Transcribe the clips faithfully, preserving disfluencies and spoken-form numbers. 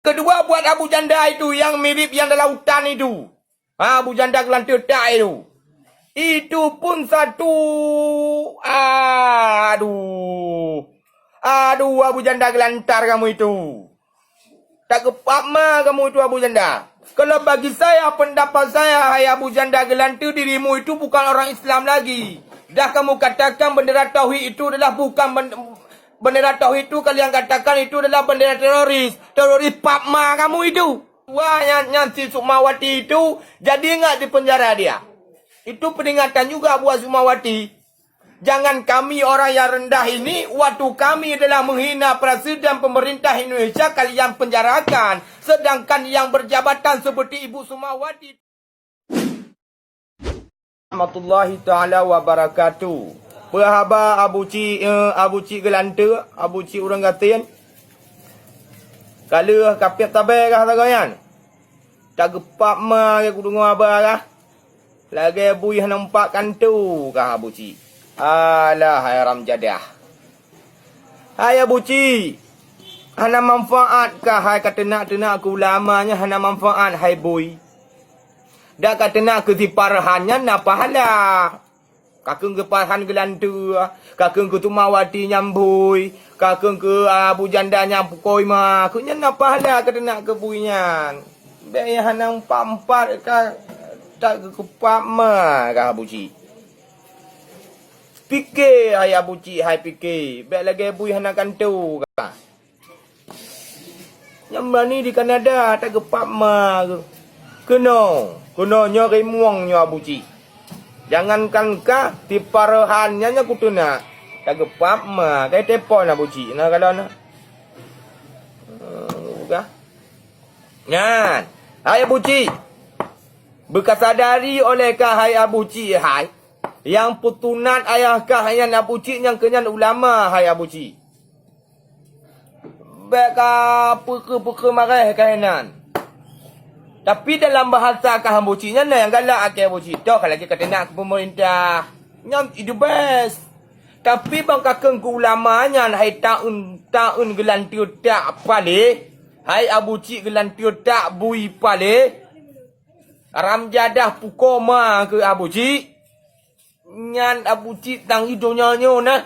Kedua, buat Abu Janda itu yang mirip yang dalam hutan itu. Ha, Abu Janda geulanteue tak itu. Itu pun satu. Aduh. Aduh, Abu Janda geulantar kamu itu. Tak geupap ma kamu itu, Abu Janda. Kalau bagi saya, pendapat saya, hai Abu Janda geulanteue, dirimu itu bukan orang Islam lagi. Dah kamu katakan bendera tauhid itu adalah bukan ben-, bendera tauhid itu, kalian katakan itu adalah bendera teroris. Teroris pap ma kamu itu. Wah, nyan, nyan si Sukmawati itu jadi ingat di penjara dia. Itu peringatan juga buat Sukmawati. Jangan kami orang yang rendah ini, waktu kami adalah menghina presiden pemerintah Indonesia, kalian penjarakan. Sedangkan yang berjabatan seperti Ibu Sukmawati. Warahmatullahi taala wabarakatuh. Peue haba Abu Cik, eh, Abu Cik geulanteue, Abu Cik ureuëng gasien? Ka lheueh ka peuet tabé kah sagoe nyan? Tak geupap ma lagée kudeungoe haba kah? Lagée bui hana meupat kantu kah Abu Cik? Alah, hai haram jadah. Hai Abu Cik, hana manfaat kah hai ka teunak-teunak keu ulama nyan, hana manfaat hai bui. Dak ka teunak keu si Farhan nyan na pahala. Ka keueng keu Farhan geulanteue, ka keueng keu Sukmawati nyang bui, ka keueng keu Abu Janda nyang pukoi ma, keu nyan na pahala ka teunak keu bui nyan. Bék nyang hana meupat-meupat ka, tak geupap ma kah Abu Cik. Pike hai Abu Cik, hai pike, bék lagée bui hana kantu kah. Nyang bani di Kanada tak geupap ma keuh. Keunoe, keunoe nyoe rimueng nyoe Abu Cik. Jangankan kah, si Farhan nyan nyang kuteunak, tak geupap ma, kai telepon Abu Cik na kalon na. Eh, gah. Nyan, hai Abu Cik. Beukasadari oleh kah hai Abu Cik hai, nyang peutunat ayah kah nyan Abu Cik nyang keu nyan ulama hai Abu Cik. Bék ka peukeu-peukeu maréh kah inan. Tapi dalam bahasa kah Abu Cik nyan na nyang galak akhé Abu Cik. Toh ka lagée ka teunak keu peumeurintah. Nyan the best. Tapi ban ka keueng keu ulama nyan hai taeun-taeun geulanteue tak paléh. Hai Abu Cik geulanteue tak bui paléh. Haram jadah pukoma keu Abu Cik. Nyan Abu Cik tang i donya nyoe na.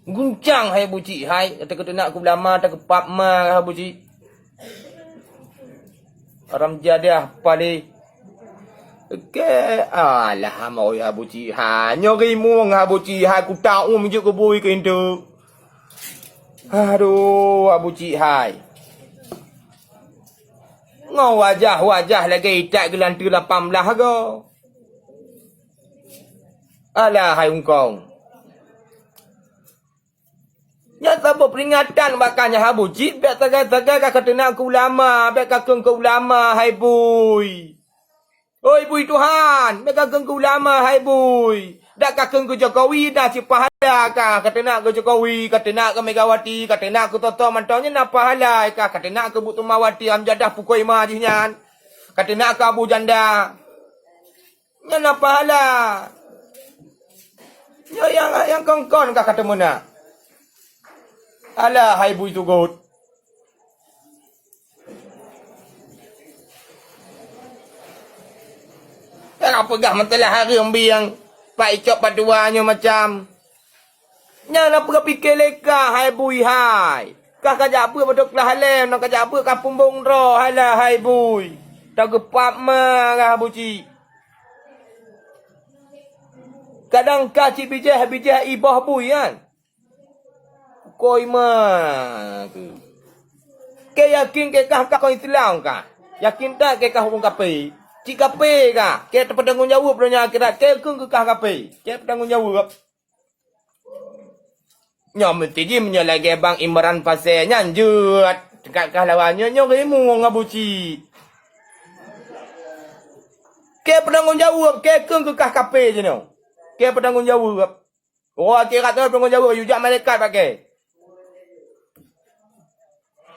Guncang hai Abu Cik hai, kata keutunak keu ulama, ta keupap ma Abu Cik. Haram jadah paléh. Oke, alah, amoy Abu Cik hai. Nyoe rimueng Abu Cik hai, kutaum jeuet keubui keu intu. Aduh, Abu Cik hai. Ngon wajah-wajah lagée itak geulanteue lapan blaih go. Alah hai ungkong. Nyan saboh peuringatan bak kah nyan Abu Cik, bék sagai-sagai ka kateunak keu ulama, bék ka kheun keu ulama hai bui. Oi bui Tuhan, bék ka kheun keu ulama hai bui. Dak ka kheun keu Jokowi na cit pahala kah, kateunak keu Jokowi, kateunak keu Megawati, kateunak keu Toto mantong nyan na pahala kah, kateunak keu Bu Sukmawati, haram jadah pukoi ma jih nyan. Kateunak keu Abu Janda. Nyan na pahala. Nyoe nyang, nyang kon-kon kah ka teumeunak. Alah hai bui tugot. Nyang ka peugah meutelah hareuem bieng, pak icok padua nyoe macam. Nyan na peugah pike lé kah hai bui hai. Kah ka jak beuet beutôi keulah lé, nang ka jak beuet ka pumbong droe hai lah hai bui. Ta geupap ma kah Abu Cik. Kadang kah cit bijéh-bijéh i boh bui nyan. Koi ma keu. Ke yakin ke kah, kah kon Islam kah? Yakin that ke kah ureuëng kape? Cit kape kah? Ke tapeutanggong jaweueb donya akhirat. Ke kheun keu kah kape? Ke tapeutanggong jaweueb. Nyoe meusti jih meunyoe lagée Bang Imran Pasé nyan jeuet. Teuka kah lawan nyoe, nyoe rimueng Abu Cik. Ke peutanggong jaweueb, ke kheun keu kah kape jinoe. Ke peutanggong jaweueb. Oh, akhirat nyoe peutanggong jaweueb, yue jak malaikat pakai.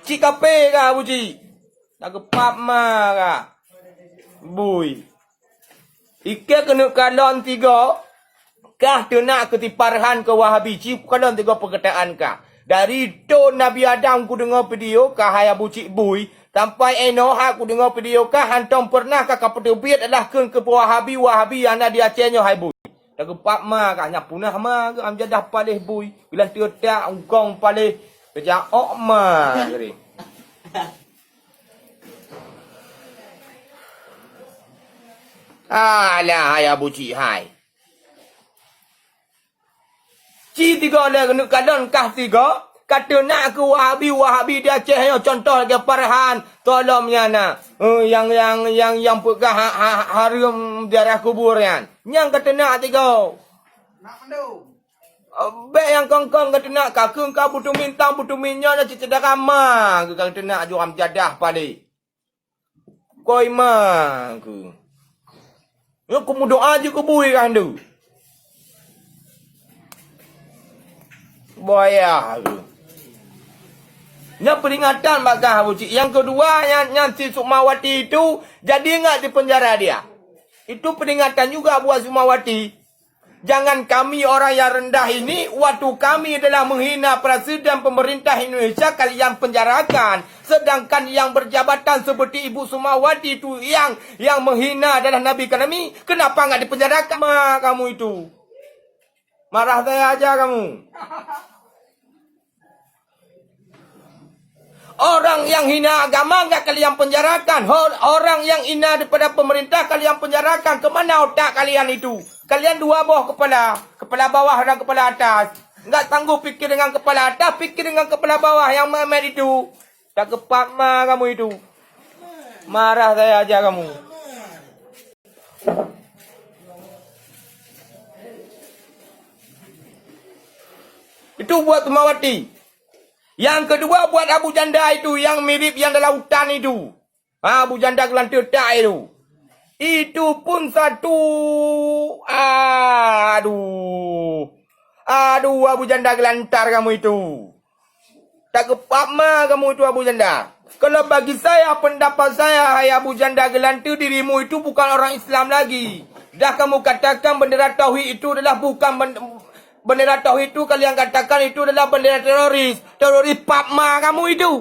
Cit kape kah Abu Cik? Ta geupap ma kah. Bui. Ike keuneuk kalon tigo, kah teunak keu si Farhan keu Wahabi, cit kalon tigo peukeutaan kah. Dari thon Nabi Adam kudeungoe video kah hai Abu Cik Bui, sampai inoe ha kudeungoe video kah, hantom peureunah kah kapeuteubiet adalah kheun keu Wahabi-Wahabi nyang na di Aceh nyoe hai Bui. Tageupak ma kah nyan punah ma geuh am jadah paléh Bui. Geulanteue tak ungkong paléh, keujaok ma geuh. Alah hai Abu Cik hai. Ci tiga lé keuneuk kalon kah tiga, ka teunak keu Wahabi-Wahabi di Aceh nyoe, contoh lagèe Farhan, Tolom nyan na. Eh, nyang, nyang, nyang, nyang peugah ha, ha, hareuem ziarah kubur nyan. Nyan ka teunak tiga. Eh, bèk nyang kong-kong ka teunak, ka kheun ka beutumin tang beutumin nyoe na cit-cit dara ma geuh ka teunak juram jadah paléh. Koi ma keuh. Nyoe kumeudoa jih keu Bui kah ndu. Boya keuh. Nyan peuringatan bak kah Abu Cik. Nyang keudua nyan, nyan si Sukmawati itu jadi ingat di penjara dia. Itu peringatan juga buat Sukmawati. Jangan kami orang yang rendah ini, waktu kami adalah menghina presiden pemerintah Indonesia, kalian penjarakan. Sedangkan yang berjabatan seperti Ibu Sukmawati itu yang, yang menghina adalah Nabi kami, kenapa nggak dipenjarakan? Ma kamu itu. Marah saya aja kamu. Orang yang hina agama enggak kalian penjarakan. Ho-, orang yang hina daripada pemerintah kalian penjarakan. Ke mana otak kalian itu? Kalian dua boh kepala, kepala bawah dan kepala atas. Enggak sanggup pikir dengan kepala atas, pikir dengan kepala bawah yang memet itu. Tak kepak ma kamu itu. Marah saya aja kamu. Itu buat Sukmawati. Yang kedua buat Abu Janda itu yang mirip yang dalam hutan itu. Ha, Abu Janda geulanteue tak itu. Itu pun satu, aduh. Aduh, Abu Janda geulantar kamu itu. Tak kepak ma kamu itu Abu Janda. Kalau bagi saya, pendapat saya, hai Abu Janda geulanteue, dirimu itu bukan orang Islam lagi. Dah kamu katakan bendera tauhid itu adalah bukan ben-, bendera tauhid itu kalian katakan itu adalah bendera teroris. Teroris pap ma kamu itu.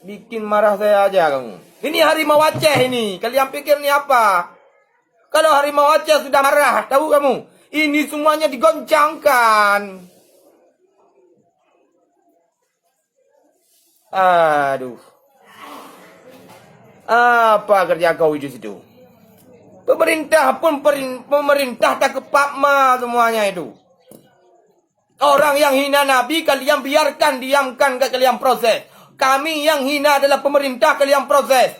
Bikin marah saya aja kamu. Ini harimau Aceh ini. Kalian pikir ini apa? Kalau harimau Aceh sudah marah, tahu kamu? Ini semuanya digoncangkan. Aduh. Apa kerja kau itu situ? Pemerintah pun perin-, pemerintah tak kepak ma semuanya itu. Orang yang hina Nabi, kalian biarkan, diamkan, gak kalian proses. Kami yang hina adalah pemerintah, kalian proses.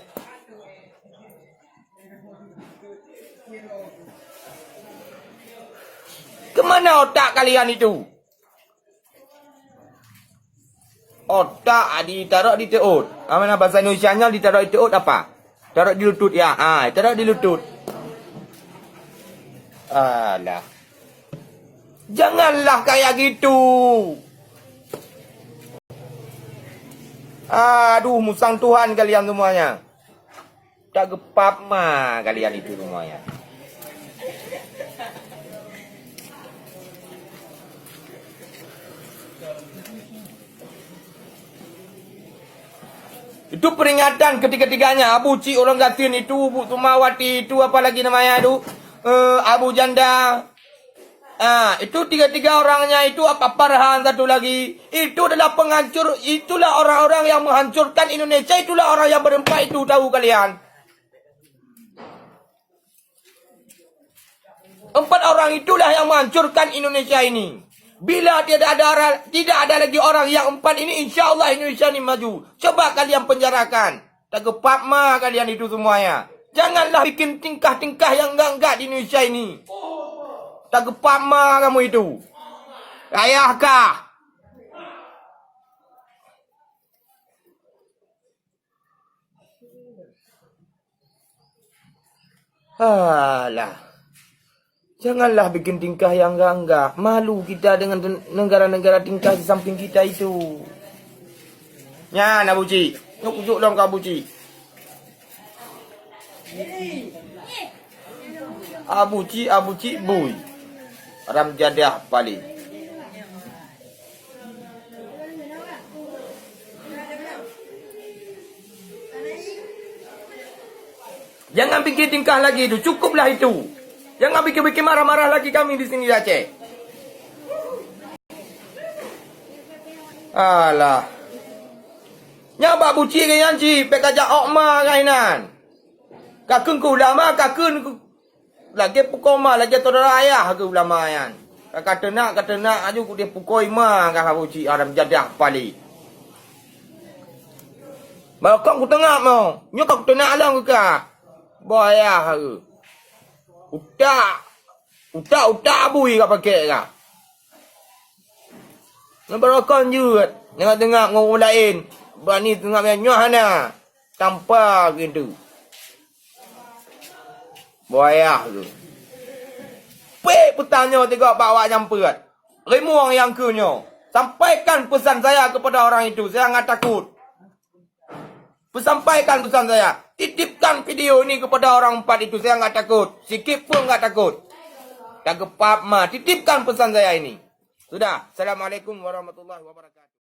Kemana otak kalian itu? Otak ditaruh di teut. Apa nama bahasa Indonesia-nya ditaruh di teut apa? Taruh di lutut ya. Ah, taruh di lutut. Alah. Janganlah kayak gitu. Aduh, musang Tuhan kalian semuanya. Tak gepap ma kalian itu semuanya. Itu peringatan ketiga-tiganya. Abu Cik orang Gasin itu, Bu Sumawati itu, apa lagi namanya itu? Eh, Abu Janda. Ah, itu tiga-tiga orangnya itu, apa Farhan satu lagi. Itu adalah penghancur, itulah orang-orang yang menghancurkan Indonesia, itulah orang yang berempat itu, tahu kalian. Empat orang itulah yang menghancurkan Indonesia ini. Bila tidak ada orang, tidak ada lagi orang yang empat ini, insya Allah Indonesia ini maju. Coba kalian penjarakan. Tak gepap ma kalian itu semuanya. Janganlah bikin tingkah-tingkah yang enggak-enggak di Indonesia ini. Tak gepap ma kamu itu. Ayah kah? Alah. Janganlah bikin tingkah yang enggak-enggak. Malu kita dengan ten-, negara-negara tingkah di samping kita itu. Nyan, Abu Cik. Nyok ujuk lom ke Abu Cik. Abu Cik, Abu Cik, bui. Haram jadah paling. Jangan bikin tingkah lagi itu, cukuplah itu. Jangan bikin-bikin marah-marah lagi kami di sini di Aceh. Alah. Nyan bak buci ke nyan cit, bèk kajak ôk ma kainan. Kakheun keu ulama, kakheun keu lagèe pukon ma, lagèe syedara ayah keu ulama nyan. Ka kateunak, kateunak aju kudeh pukon ma ka buci haram jadah paling. Barokon kuteungap mo, nyoe ka kuteungap lom keu ka. Boh ayah keu. Utak, utak, utak bui ka pakèk ka. Nyoe barokon jeuet, teungap-teungap ngon ureueng laén. Berani teungap nyan nyoe hana. Tampa keu itu. Boh ayah keu. Pèk peutanyoe tigok bak awak nyan peuet. Rimueng nyang keu nyoe. Sampaikan pesan saya kepada orang itu, saya nggak takut. Pesampaikan pesan saya. Titipkan video ini kepada orang empat itu, saya nggak takut. Sikit pun nggak takut. Tageupap ma, titipkan pesan saya ini. Sudah. Assalamualaikum warahmatullahi wabarakatuh.